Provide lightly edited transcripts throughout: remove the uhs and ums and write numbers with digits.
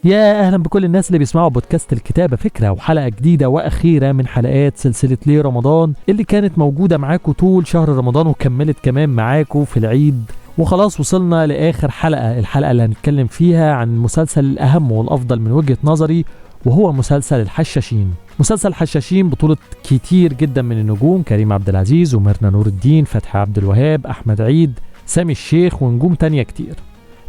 يا أهلا بكل الناس اللي بيسمعوا بودكاست الكتابة فكرة، وحلقة جديدة وأخيرة من حلقات سلسلة ليه رمضان اللي كانت موجودة معاكم طول شهر رمضان وكملت كمان معاكم في العيد. وخلاص وصلنا لآخر حلقة، الحلقة اللي هنتكلم فيها عن المسلسل الأهم والأفضل من وجهة نظري، وهو مسلسل الحشاشين. مسلسل الحشاشين بطولة كتير جدا من النجوم، كريم عبد العزيز وميرنا نور الدين، فتحي عبد الوهاب، أحمد عيد، سامي الشيخ، ونجوم تانية كتير.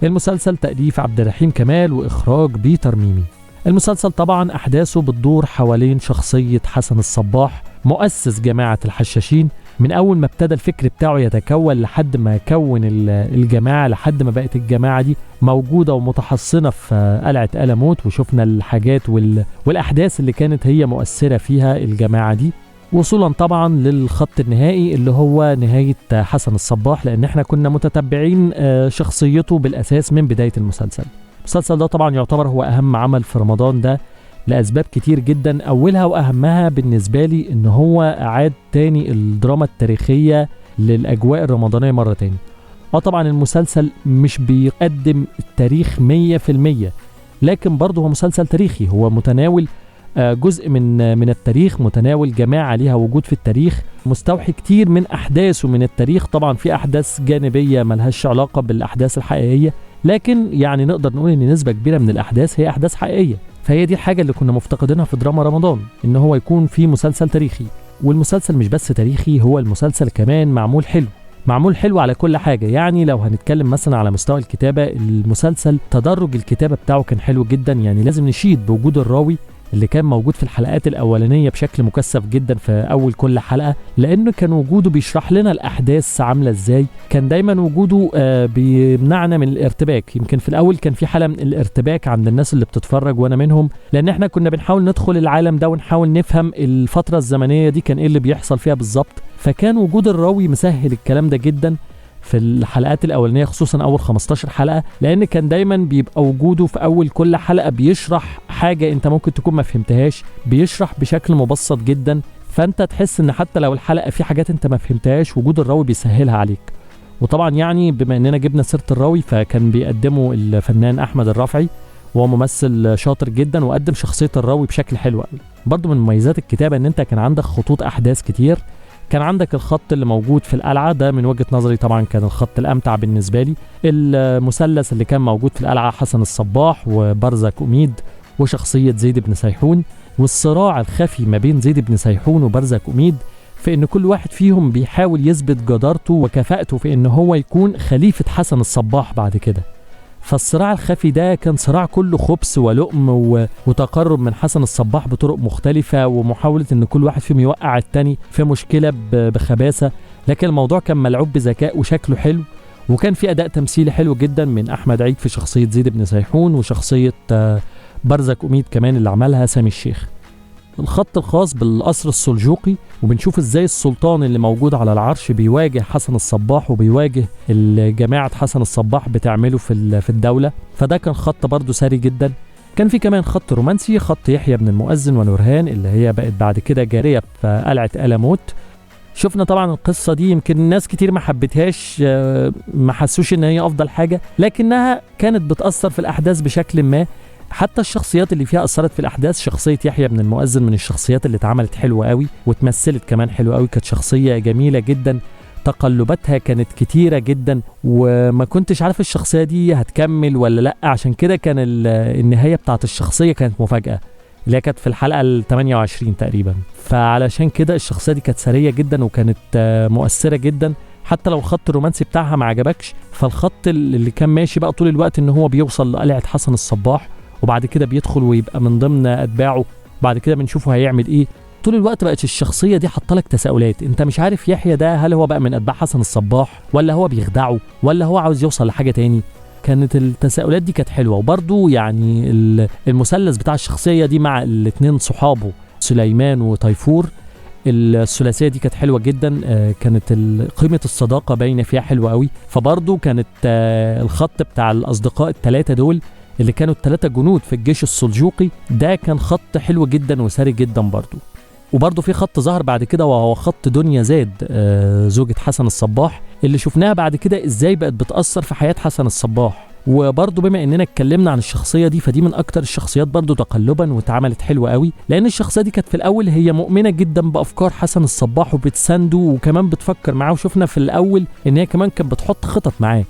المسلسل تأليف عبد الرحيم كمال وإخراج بيتر ميمي. المسلسل طبعا أحداثه بتدور حوالين شخصية حسن الصباح مؤسس جماعة الحشاشين، من أول ما ابتدى الفكر بتاعه يتكون لحد ما كون الجماعة، لحد ما بقت الجماعة دي موجودة ومتحصنة في قلعة ألموت، وشفنا الحاجات والأحداث اللي كانت هي مؤثرة فيها الجماعة دي، وصولا طبعا للخط النهائي اللي هو نهاية حسن الصباح، لأن احنا كنا متتبعين شخصيته بالأساس من بداية المسلسل. المسلسل ده طبعا يعتبر هو أهم عمل في رمضان ده لأسباب كتير جدا، أولها وأهمها بالنسبة لي إن هو أعاد تاني الدراما التاريخية للأجواء الرمضانية مرة تاني. طبعا المسلسل مش بيقدم التاريخ 100%، لكن برضه هو مسلسل تاريخي، هو متناول جزء من التاريخ، متناول جماعة ليها وجود في التاريخ، مستوحي كتير من أحداثه من التاريخ. طبعا في أحداث جانبية ملهاش علاقة بالأحداث الحقيقية، لكن يعني نقدر نقول إن نسبة كبيرة من الأحداث هي أحداث حقيقية. فهي دي الحاجة اللي كنا مفتقدينها في دراما رمضان، إن هو يكون في مسلسل تاريخي. والمسلسل مش بس تاريخي، هو المسلسل كمان معمول حلو، معمول حلو على كل حاجة. يعني لو هنتكلم مثلا على مستوى الكتابة، المسلسل تدرج الكتابة بتاعه كان حلو جدا. يعني لازم نشيد بوجود الراوي اللي كان موجود في الحلقات الأولانية بشكل مكثف جدا في أول كل حلقة، لأنه كان وجوده بيشرح لنا الأحداث عاملة إزاي، كان دايما وجوده بيمنعنا من الارتباك. يمكن في الأول كان في حالة من الارتباك عند الناس اللي بتتفرج وأنا منهم، لأن احنا كنا بنحاول ندخل العالم ده ونحاول نفهم الفترة الزمنية دي كان إيه اللي بيحصل فيها بالظبط. فكان وجود الراوي مسهل الكلام ده جدا في الحلقات الأولانية، خصوصا أول 15 حلقة، لأن كان دايما بيبقى وجوده في أول كل حلقة بيشرح حاجة أنت ممكن تكون ما فهمتهاش، بيشرح بشكل مبسط جدا، فأنت تحس أن حتى لو الحلقة في حاجات أنت ما فهمتهاش وجود الراوي بيسهلها عليك. وطبعا يعني بما أننا جبنا سيرة الراوي، فكان بيقدمه الفنان أحمد الرافعي، وهو ممثل شاطر جدا وقدم شخصية الراوي بشكل حلو قوي. برضو من مميزات الكتابة أن أنت كان عندك خطوط أحداث كتير، كان عندك الخط اللي موجود في القلعة ده من وجهة نظري طبعا كان الخط الأمتع بالنسبة لي، المثلث اللي كان موجود في القلعة، حسن الصباح وبرزك أميد وشخصية زيد بن سيحون، والصراع الخفي ما بين زيد بن سيحون وبرزك أميد في إن كل واحد فيهم بيحاول يثبت جدارته وكفاءته في إن هو يكون خليفة حسن الصباح بعد كده. فالصراع الخفي ده كان صراع كله خبث ولؤم وتقرب من حسن الصباح بطرق مختلفة، ومحاولة ان كل واحد فيهم يوقع التاني في مشكلة بخباثة، لكن الموضوع كان ملعوب بذكاء وشكله حلو، وكان في أداء تمثيلي حلو جدا من أحمد عيد في شخصية زيد بن سيحون، وشخصية برزك أميد كمان اللي عملها سامي الشيخ. الخط الخاص بالقصر السلجوقي، وبنشوف ازاي السلطان اللي موجود على العرش بيواجه حسن الصباح وبيواجه جماعة حسن الصباح بتعمله في الدولة، فده كان خط برضو سري جدا. كان في كمان خط رومانسي، خط يحيى بن المؤذن ونورهان اللي هي بقت بعد كده جارية في قلعة ألموت. شفنا طبعا القصة دي يمكن ناس كتير ما حبتهاش، ما حسوش ان هي افضل حاجة، لكنها كانت بتأثر في الأحداث بشكل ما. حتى الشخصيات اللي فيها أثرت في الأحداث، شخصية يحيى بن المؤذن من الشخصيات اللي اتعملت حلوة قوي وتمثلت كمان حلوة قوي، كانت شخصية جميلة جدا، تقلباتها كانت كتيرة جدا، وما كنتش عارف الشخصية دي هتكمل ولا لأ. عشان كده كان النهاية بتاعت الشخصية كانت مفاجأة، اللي هي كانت في الحلقة 28 تقريبا. فعلشان كده الشخصية دي كانت سرية جدا وكانت مؤثرة جدا، حتى لو الخط الرومانسي بتاعها ما عجبكش، فالخط اللي كان ماشي بقى طول الوقت ان هو بيوصل لقلعة حسن الصباح وبعد كده بيدخل ويبقى من ضمن أتباعه، بعد كده بنشوفه هيعمل إيه. طول الوقت بقت الشخصية دي حاطة لك تساؤلات، أنت مش عارف يحيى ده هل هو بقى من أتباع حسن الصباح ولا هو بيخدعه ولا هو عاوز يوصل لحاجة تاني. كانت التساؤلات دي كانت حلوة. وبرضو يعني المثلث بتاع الشخصية دي مع الاثنين صحابه سليمان وطيفور، الثلاثية دي كانت حلوة جدا، كانت قيمة الصداقة باينة فيها حلوة قوي. فبرضو كانت الخط بتاع الأصدقاء الثلاثة دول اللي كانوا الثلاثة جنود في الجيش السلجوقي ده كان خط حلو جدا وسري جدا برضو. وبرضو في خط ظهر بعد كده وهو خط دنيا زاد، زوجة حسن الصباح، اللي شفناها بعد كده ازاي بقت بتأثر في حياة حسن الصباح. وبرضه بما اننا اتكلمنا عن الشخصية دي، فدي من اكتر الشخصيات برضه تقلبا واتعملت حلوة قوي، لان الشخصية دي كانت في الاول هي مؤمنة جدا بافكار حسن الصباح وبتسانده وكمان بتفكر معاه، وشفنا في الاول ان هي كمان كانت بتحط خطط معاه.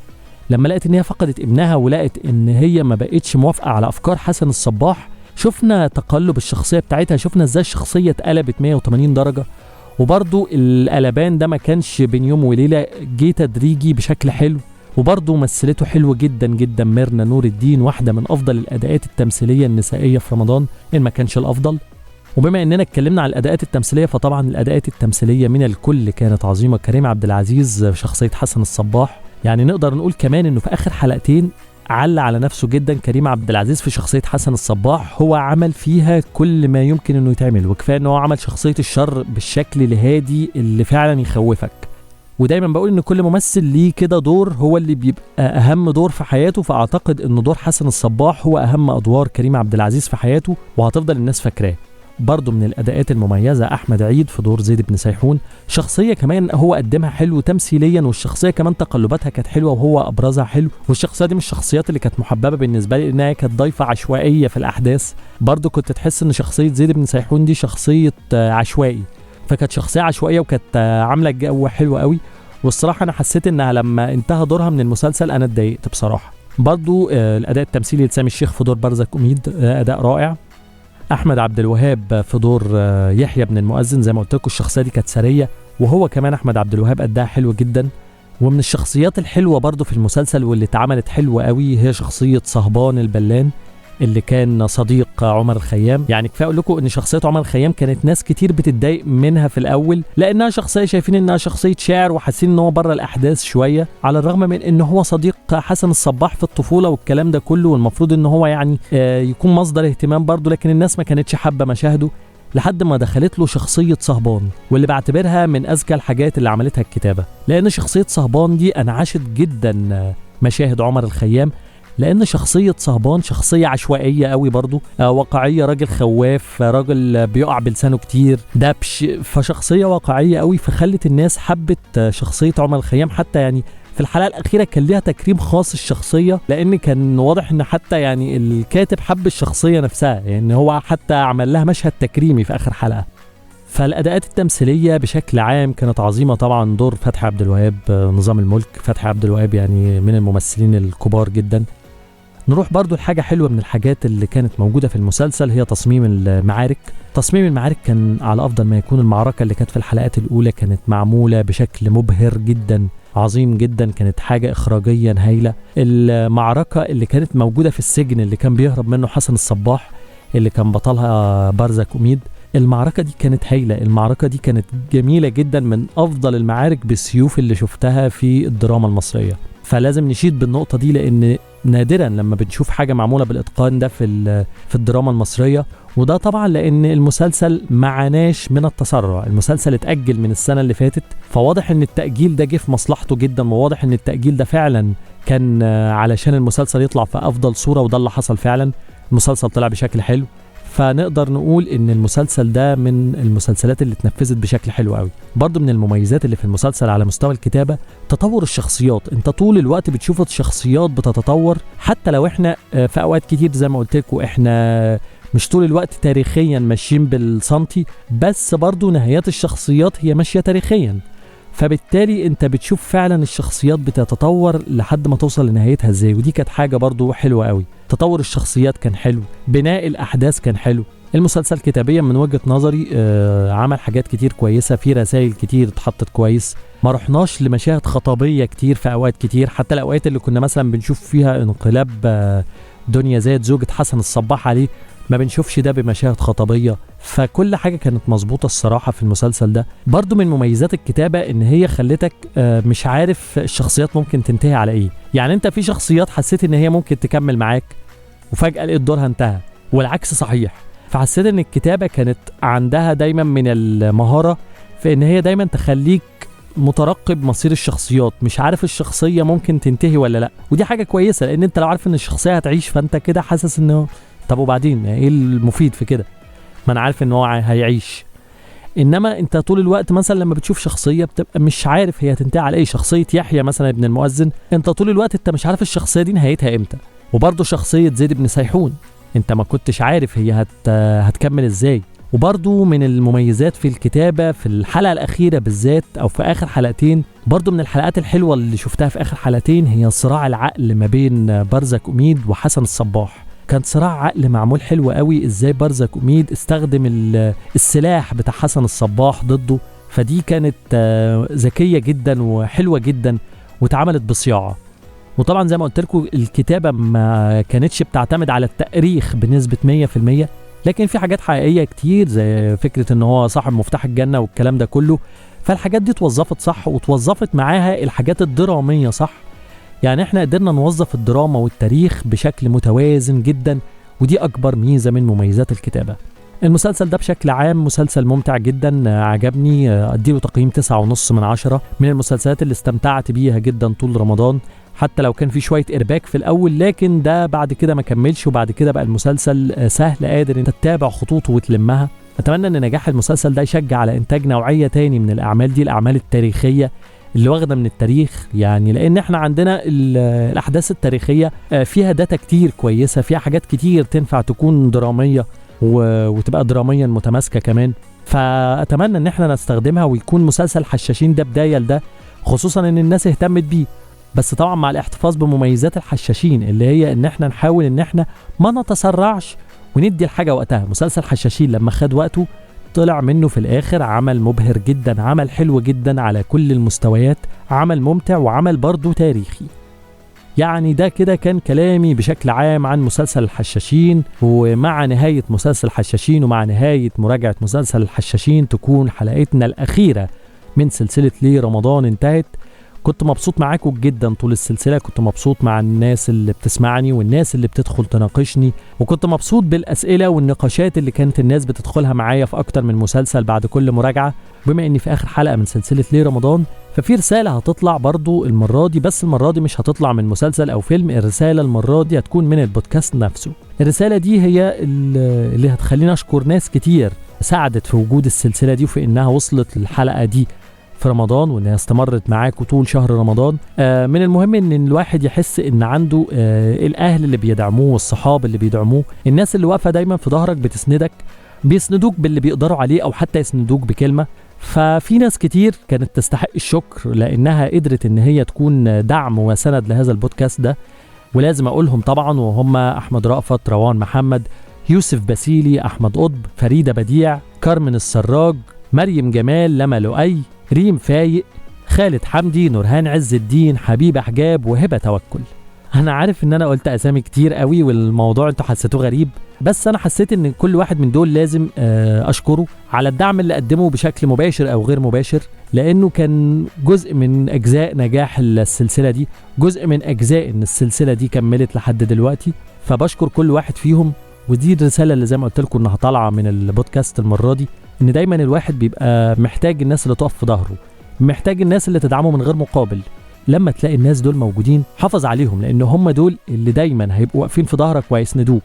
لما لقت ان هي فقدت ابنها ولقت ان هي ما بقتش موافقة على افكار حسن الصباح، شفنا تقلب الشخصية بتاعتها، شفنا ازاي الشخصية اتقلبت 180 درجه. وبرضه القلبان ده ما كانش بين يوم وليلة، جه تدريجي بشكل حلو، وبرضه مثلته حلو جدا جدا ميرنا نور الدين، واحدة من أفضل الأداءات التمثيلية النسائية في رمضان إن ما كانش الأفضل. وبما إننا اتكلمنا على الأداءات التمثيلية، فطبعا الأداءات التمثيلية من الكل كانت عظيمة. كريم عبد العزيز شخصية حسن الصباح، يعني نقدر نقول كمان إنه في آخر حلقتين على على نفسه جدا كريم عبد العزيز في شخصية حسن الصباح، هو عمل فيها كل ما يمكن إنه يتعمل، وكفاية إنه هو عمل شخصية الشر بالشكل الهادي اللي فعلا يخوفك. ودايما بقول ان كل ممثل ليه كده دور هو اللي بيبقى اهم دور في حياته، فاعتقد ان دور حسن الصباح هو اهم ادوار كريم عبد العزيز في حياته وهتفضل الناس فاكراه. برضه من الاداءات المميزة احمد عيد في دور زيد بن سيحون، شخصية كمان هو قدمها حلو تمثيليا، والشخصية كمان تقلباتها كانت حلوة وهو ابرزها حلو. والشخصية دي من الشخصيات اللي كانت محببة بالنسبة لي لانها كانت ضيفه عشوائية في الاحداث. برضه كنت تحس ان شخصية زيد بن سيحون دي شخصية عشوائي، فكانت شخصية عشوائية وكانت عامله جو حلو قوي. والصراحة انا حسيت انها لما انتهى دورها من المسلسل انا اتضايقت بصراحة. برضو الاداء التمثيلي لسامي الشيخ في دور برزك اميد اداء رائع. احمد عبد الوهاب في دور يحيى بن المؤذن، زي ما قلت لكم الشخصية دي كانت سرية، وهو كمان احمد عبد الوهاب اداها حلو جدا. ومن الشخصيات الحلوة برضو في المسلسل واللي اتعملت حلوة قوي هي شخصية صهبان البلان اللي كان صديق عمر الخيام. يعني كفاية اقول لكم ان شخصية عمر الخيام كانت ناس كتير بتتضايق منها في الاول، لانها شخصية شايفين انها شخصية شاعر وحاسين ان هو بره الاحداث شوية، على الرغم من ان هو صديق حسن الصباح في الطفولة والكلام ده كله، والمفروض ان هو يعني يكون مصدر اهتمام برضه، لكن الناس ما كانتش حابة مشاهده لحد ما دخلت له شخصية صهبان، واللي بعتبرها من اذكى الحاجات اللي عملتها الكتابة، لان شخصية صهبان دي انعشت جدا مشاهد عمر الخيام. لان شخصية صهبان شخصية عشوائية قوي برضو، واقعية، راجل خواف، راجل بيقع بلسانه كتير، دبش، فشخصيه واقعية قوي، فخلت الناس حبت شخصية عمر الخيام. حتى يعني في الحلقة الاخيرة كان ليها تكريم خاص الشخصية، لان كان واضح ان حتى يعني الكاتب حب الشخصية نفسها، يعني هو حتى عمل لها مشهد تكريمي في اخر حلقة. فالاداءات التمثيلية بشكل عام كانت عظيمة. طبعا دور فتحي عبد الوهاب نظام الملك، فتحي عبد الوهاب يعني من الممثلين الكبار جدا. نروح برضو لحاجة حلوة من الحاجات اللي كانت موجودة في المسلسل، هي تصميم المعارك. تصميم المعارك كان على أفضل ما يكون. المعركة اللي كانت في الحلقات الأولى كانت معمولة بشكل مبهر جدا، عظيم جدا، كانت حاجة إخراجيا هايلة. المعركة اللي كانت موجودة في السجن اللي كان بيهرب منه حسن الصباح اللي كان بطلها برزك أميد، المعركة دي كانت هايلة، المعركة دي كانت جميلة جدا، من أفضل المعارك بالسيوف اللي شفتها في الدراما المصرية. فلازم نشيد بالنقطة دي، لأن نادرا لما بنشوف حاجة معمولة بالإتقان ده في الدراما المصرية. وده طبعا لأن المسلسل معناش من التسرع، المسلسل اتأجل من السنة اللي فاتت، فواضح أن التأجيل ده جه في مصلحته جدا، وواضح أن التأجيل ده فعلا كان علشان المسلسل يطلع في أفضل صورة، وده اللي حصل فعلا. المسلسل طلع بشكل حلو، فنقدر نقول ان المسلسل ده من المسلسلات اللي اتنفذت بشكل حلو قوي. برضو من المميزات اللي في المسلسل على مستوى الكتابة تطور الشخصيات، انت طول الوقت بتشوف الشخصيات بتتطور، حتى لو احنا في اوقات كتير زي ما قلت لكم احنا مش طول الوقت تاريخيا ماشيين بالسنتي، بس برضو نهايات الشخصيات هي ماشية تاريخيا، فبالتالي انت بتشوف فعلا الشخصيات بتتطور لحد ما توصل لنهايتها ازاي، ودي كانت حاجة برضو حلوة قوي. تطور الشخصيات كان حلو، بناء الأحداث كان حلو. المسلسل كتابيا من وجهة نظري عمل حاجات كتير كويسة، في رسائل كتير اتحطت كويس، ما رحناش لمشاهد خطابية كتير في أوقات كتير، حتى الأوقات اللي كنا مثلا بنشوف فيها انقلاب دنيا زاد زوجة حسن الصباح عليه ما بنشوفش ده بمشاهد خطابية. فكل حاجة كانت مظبوطة الصراحة في المسلسل ده. برضو من مميزات الكتابة ان هي خلتك مش عارف الشخصيات ممكن تنتهي على ايه، يعني انت في شخصيات حسيت ان هي ممكن تكمل معاك وفجأة لقيت دورها انتهى، والعكس صحيح. فحسيت ان الكتابة كانت عندها دايما من المهارة في ان هي دايما تخليك مترقب مصير الشخصيات، مش عارف الشخصية ممكن تنتهي ولا لا، ودي حاجة كويسة، لان انت لو عارف ان الشخصية هتعيش فانت كده حاسس انه طب وبعدين ايه المفيد في كده، ما انا عارف ان هو هيعيش. انما انت طول الوقت مثلا لما بتشوف شخصية بتبقى مش عارف هي هتنتهي على ايه. شخصية يحيى مثلا ابن المؤذن، انت طول الوقت انت مش عارف الشخصية دي نهايتها امتى. وبرضه شخصية زيد بن سيحون انت ما كنتش عارف هي هتكمل ازاي. وبرضو من المميزات في الكتابة في الحلقة الأخيرة بالذات أو في آخر حلقتين، برضو من الحلقات الحلوة اللي شفتها في آخر حلقتين هي صراع العقل ما بين برزك أميد وحسن الصباح. كان صراع عقل معمول حلو قوي، إزاي برزك أميد استخدم السلاح بتاع حسن الصباح ضده، فدي كانت ذكية جدا وحلوة جدا واتعملت بصياعة. وطبعا زي ما قلت لكم الكتابة ما كانتش بتعتمد على التأريخ بنسبة 100%، لكن في حاجات حقيقية كتير زي فكرة ان هو صاحب مفتاح الجنة والكلام ده كله، فالحاجات دي توظفت صح وتوظفت معاها الحاجات الدرامية صح. يعني احنا قدرنا نوظف الدراما والتاريخ بشكل متوازن جدا، ودي اكبر ميزة من مميزات الكتابة. المسلسل ده بشكل عام مسلسل ممتع جدا، عجبني، اديله تقييم 9.5 من 10. من المسلسلات اللي استمتعت بيها جدا طول رمضان، حتى لو كان في شوية إرباك في الأول، لكن ده بعد كده ما كملش، وبعد كده بقى المسلسل سهل قادر انت تتابع خطوطه وتلمها. أتمنى أن نجاح المسلسل ده يشجع على إنتاج نوعية تاني من الأعمال دي، الأعمال التاريخية اللي واخدة من التاريخ، يعني لأن احنا عندنا الأحداث التاريخية فيها داتا كتير كويسة، فيها حاجات كتير تنفع تكون درامية وتبقى دراميا متماسكة كمان. فأتمنى أن احنا نستخدمها ويكون مسلسل حشاشين ده بداية لده، خصوصا أن الناس اهتمت بيه، بس طبعا مع الاحتفاظ بمميزات الحشاشين اللي هي ان احنا نحاول ان احنا ما نتسرعش وندي الحاجة وقتها. مسلسل حشاشين لما خد وقته طلع منه في الاخر عمل مبهر جدا، عمل حلو جدا على كل المستويات، عمل ممتع وعمل برضو تاريخي. يعني ده كده كان كلامي بشكل عام عن مسلسل الحشاشين. ومع نهاية مسلسل الحشاشين ومع نهاية مراجعة مسلسل الحشاشين تكون حلقتنا الأخيرة من سلسلة ليه رمضان انتهت. كنت مبسوط معاكم جدا طول السلسلة، كنت مبسوط مع الناس اللي بتسمعني والناس اللي بتدخل تناقشني، وكنت مبسوط بالأسئلة والنقاشات اللي كانت الناس بتدخلها معايا في أكتر من مسلسل بعد كل مراجعة. بما إني في آخر حلقة من سلسلة ليه رمضان، ففي رسالة هتطلع برضو المرة دي، بس المرة دي مش هتطلع من مسلسل أو فيلم، الرسالة المرة دي هتكون من البودكاست نفسه. الرسالة دي هي اللي هتخليني أشكر ناس كتير ساعدت في وجود السلسلة دي وفي إنها وصلت للحلقة دي في رمضان وإنها استمرت معاكم طول شهر رمضان. من المهم إن الواحد يحس إن عنده الأهل اللي بيدعموه والصحاب اللي بيدعموه، الناس اللي واقفة دايما في ظهرك بتسندك، بيسندوك باللي بيقدروا عليه أو حتى يسندوك بكلمة. ففي ناس كتير كانت تستحق الشكر لأنها قدرت إن هي تكون دعم وسند لهذا البودكاست ده، ولازم أقولهم طبعا، وهم أحمد رأفت، روان محمد، يوسف باسيلي، أحمد قطب، فريدة بديع، كارمن السراج، مريم جمال، لما لؤي، ريم فايق، خالد حمدي، نورهان عز الدين، حبيبة حجاب، وهبة توكل. أنا عارف إن أنا قلت أسامي كتير قوي والموضوع أنتوا حسيتوه غريب، بس أنا حسيت إن كل واحد من دول لازم أشكره على الدعم اللي قدمه بشكل مباشر أو غير مباشر، لأنه كان جزء من أجزاء نجاح السلسلة دي، جزء من أجزاء إن السلسلة دي كملت لحد دلوقتي. فبشكر كل واحد فيهم. ودي الرسالة اللي زي ما قلت لكم إنها طالعة من البودكاست المرة دي، إن دايما الواحد بيبقى محتاج الناس اللي تقف في ظهره، محتاج الناس اللي تدعمه من غير مقابل. لما تلاقي الناس دول موجودين حافظ عليهم، لأن هم دول اللي دايما هيبقوا واقفين في ظهرك وهيسندوك،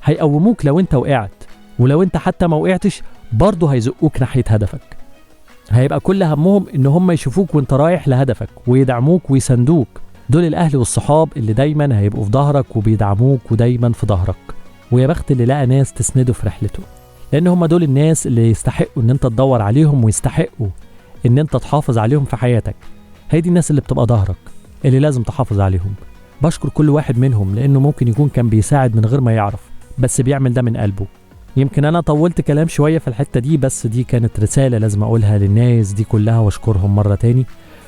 هيقوموك لو انت وقعت، ولو انت حتى ما وقعتش برضه هيزقوك ناحية هدفك. هيبقى كل همهم ان هم يشوفوك وانت رايح لهدفك ويدعموك ويسندوك. دول الأهل والصحاب اللي دايما هيبقوا في ظهرك وبيدعموك ودايما في ظهرك. ويا بخت اللي لقى ناس تسنده في رحلته، لأن هم دول الناس اللي يستحقوا ان انت تدور عليهم ويستحقوا ان انت تحافظ عليهم في حياتك. هي دي الناس اللي بتبقى ظهرك، اللي لازم تحافظ عليهم. بشكر كل واحد منهم لأنه ممكن يكون كان بيساعد من غير ما يعرف، بس بيعمل ده من قلبه. يمكن أنا طولت كلام شوية في الحتة دي، بس دي كانت رسالة لازم أقولها للناس دي كلها واشكرهم مرة تاني.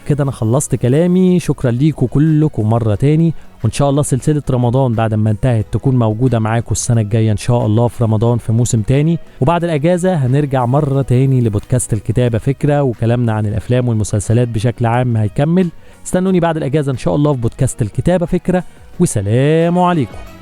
كده أنا خلصت كلامي، شكرا ليكم كلكم مرة تاني، وإن شاء الله سلسلة رمضان بعد ما انتهت تكون موجودة معاكم السنة الجاية إن شاء الله في رمضان في موسم تاني. وبعد الأجازة هنرجع مرة تاني لبودكاست الكتابة فكرة، وكلامنا عن الأفلام والمسلسلات بشكل عام هيكمل. استنوني بعد الأجازة إن شاء الله في بودكاست الكتابة فكرة، وسلام عليكم.